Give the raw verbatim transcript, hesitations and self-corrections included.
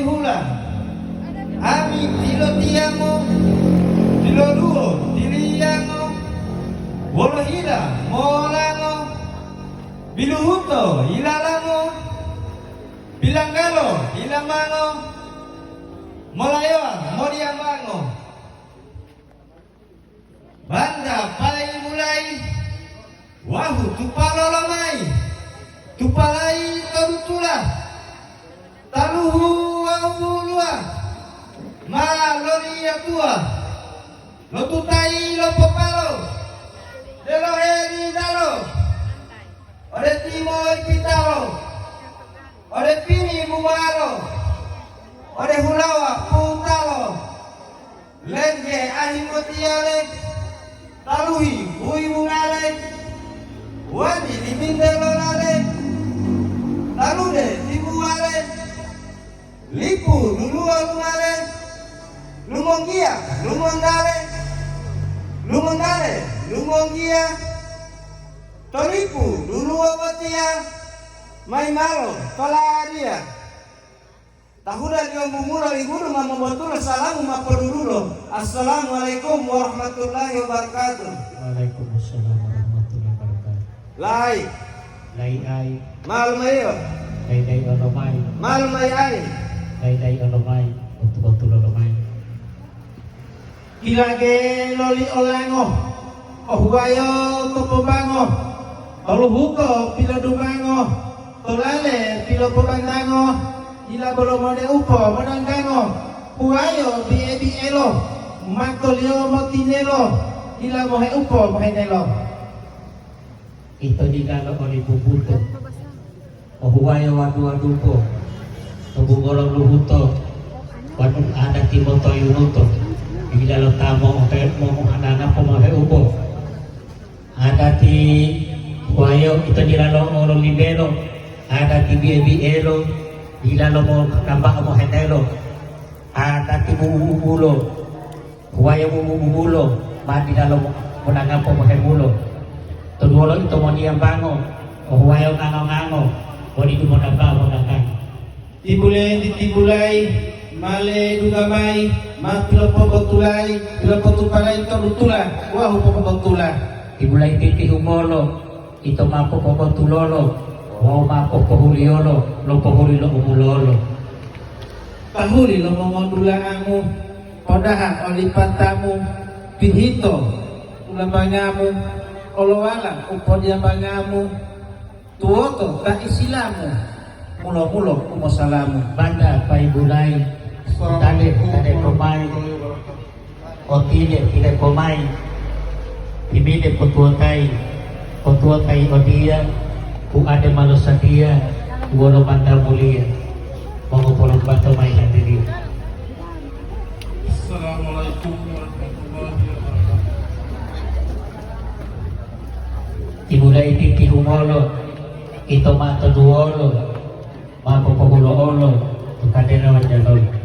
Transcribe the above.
Hula, ami tilotiyango, tiloluwo tiliyango, wolo hila molango, biluhuto hilalango, bilanggalo hilamango, molayowa modiyamango. Banta payi mulayi, wahu tupalo lomayi, tupalayi to dutula, taluhu wawu buluwa, ma loliyatuwa, lotutayi lo popalo, delohe dinalo, ode timo pitalo, ode pini bumalo, ode hulawa putalo. Lenje ahingotiyale, taluhi huyi mungale, wani liminte lolale, talude tibuwale, lipu luluwo lumale, lumonggiya lumondale, lumondale lumonggiya, to lipu luluwo botiya, mayi malo to ladiya. Tahula liyo mumulo ibudu ma mobotulo salamu ma podululo. Assalamualaikum warahmatullahi wabarakatuh. Waalaikumsalam warahmatullahi wabarakatuh. Lai. Lai ai. Malu maiyo. Dai dai olo mai. Malu mai ai. Dai dai olo mai. Botu-botulo lo mai. Kilage loli olango, ohuwayo to pobango, oluhuto pilodumango, tolale pilopobantango, dila bolo mode upo modanggango, huwayo bi'e-bi'elo, matoliyo motinelo, dila mohe upo mohenelo. Ito dilalo oli bubuto, ohuwayo wadu-waduto, to bungolo luhuto, wadu adati motoyunuto, dilalo ta mohe-, momuhadanga pomoheubo. Adati wayo ito dilalo olo libelo, adati bi'e-bi'elo, dilalo mo-, kamba'o mohetelo, adati bubu-bubulo. Wayo bubu-bubulo ma dilalo mo-, monangapo mohemulo. To duwolo ito moniyambango, ohuwayo ngango-ngango, bo didu monambao monangango. Tibule titibulayi, ma ledungga mayi, ma pilopobotulayi, pilopotupalayi to dutula wawu popobotula. Tibulayi titihumolo, ito ma popobotulolo wawu ma popohuliyolo lo pohuli lo umulolo. Tahuli lo mongodula'amu, podaha oli patamu, pihito ulambangamu, olowala u podiyambangamu, tuwoto ta isilamu, mulo-mulo u mosalamu. Banta paibulayi, tade, tade pomai. Otile, tile pomai, timide potuwotayi, potuwotayi odiya, uade ma losadiya wolo mata muliya, mongopolombato mayi hadiriya. Assalamualaikum warahmatullahi wabarakatuh. Timulayi titihumolo, ito ma toduwolo, ma popohulo'olo to kadera wajalolo.